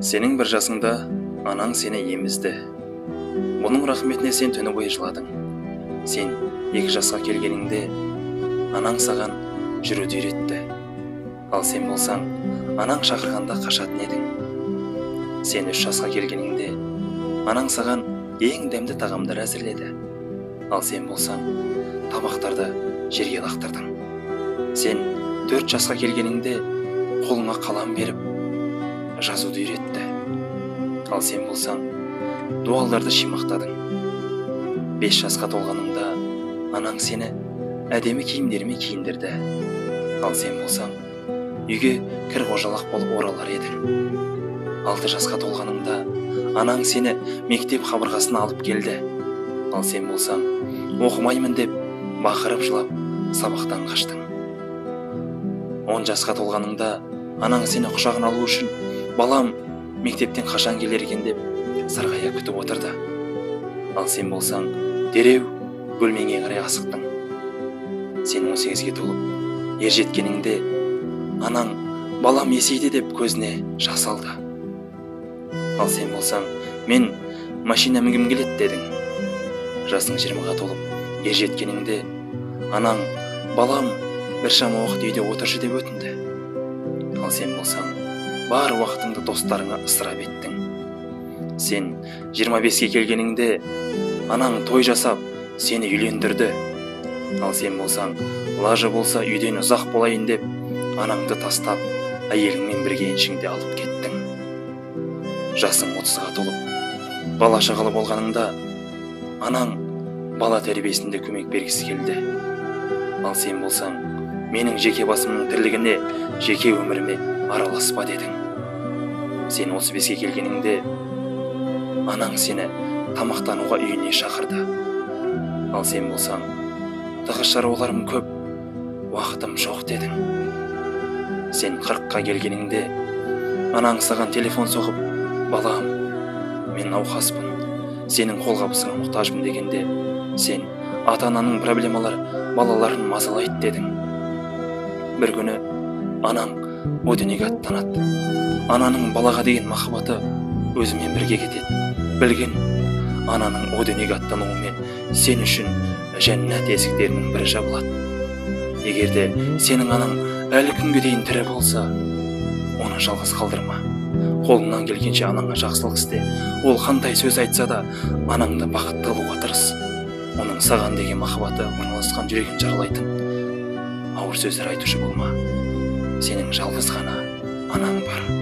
Сенің бір жасыңда анаң сені емізді. Бұның рахметіне сен түні бойы жыладың. Сен 2 жасқа келгеніңде анаң саған жүруді үйретті. Ал сен болсаң, анаң шақырғанда қашатын едің. Сен 3 жасқа келгеніңде анаң саған ең дәмді тағамдар әзірледі. Ал сен болсаң, табақтарды жерге лақтырдың. Сен 4 жасқа келгеніңде қолыңа қалам беріп, жазуды үйретті. Ал сен болсаң, дуалдарды шимақтадың. 5 жасқа толғаныңда анаң сені әдемі киімдермен киіндірді. Ал сен болсаң, үйге кір қожалақ болып оралар едің. 6 жасқа толғаныңда анаң сені мектеп қабырғасына алып келді. Ал сен болсаң, оқымаймын деп бақырып жылап сабақтан қаштың. 10 жасқа толғаныңда анаң сені құшағына алу үшін балам мектептен қашан келер екен деп сарғая күтіп отырды. Ал сен болсаң, дереу бөлмеңе қарай асықтың. Сен 18-ге толып, ер жеткеніңде анаң балам есейді деп көзіне жас алды. Ал сен болсаң, мен машина мінгім келеді дедің. Жасың 20-ға толып, ер жеткеніңде анаң балам біршама уақыт үйде отыршы деп өтінді. Ал сен болсаң, бар уақытыңды достарыңа ысырап еттің. Сен 25-ке келгеніңде анаң той жасап, сені үйлендірді. Ал сен болсаң, лажы болса үйден ұзақ болайын деп, анаңды тастап, әйеліңмен бірге еншіңді алып кеттің. Жасың 30-ға толып, бала шағалы болғаныңда анаң бала тәрбиесінде көмек бергісі келді. Ал сен болсаң, менің жеке басымның тірлігіне, жеке өміріме араласпа дедің. Сен 35-ке келгеніңде анаң сені тамақтануға үйіне шақырды. Ал сен болсаң, тығыз шаруаларым көп, уақытым жоқ дедің. Сен 40-қа келгеніңде анаң саған телефон соғып, балам, мен науқаспын, сенің қолғабысыңа мұқтажбын дегенде, сен ата-ананың проблемалары балаларын мазалайды дедің. Бір күні анаң о дүниеге аттанады. Ананың балаға деген махаббаты өзімен бірге кетеді. Білгін, ананың о дүниеге аттануымен сен үшін жәннат есіктерінің бірі жабылады. Егер де сенің анаң әлі күнге дейін тірі болса, оны жалғыз қалдырма. Қолыңнан келгенше анаңа жақсылық істе. Ол қандай сөз айтса да, анаңды бақытты қылуға тырыс. Оның саған деген махаббаты орналасқан жүрегін жаралайтын ауыр сөздер айтушы болма. Сенің жалғыз ғана анаң бар.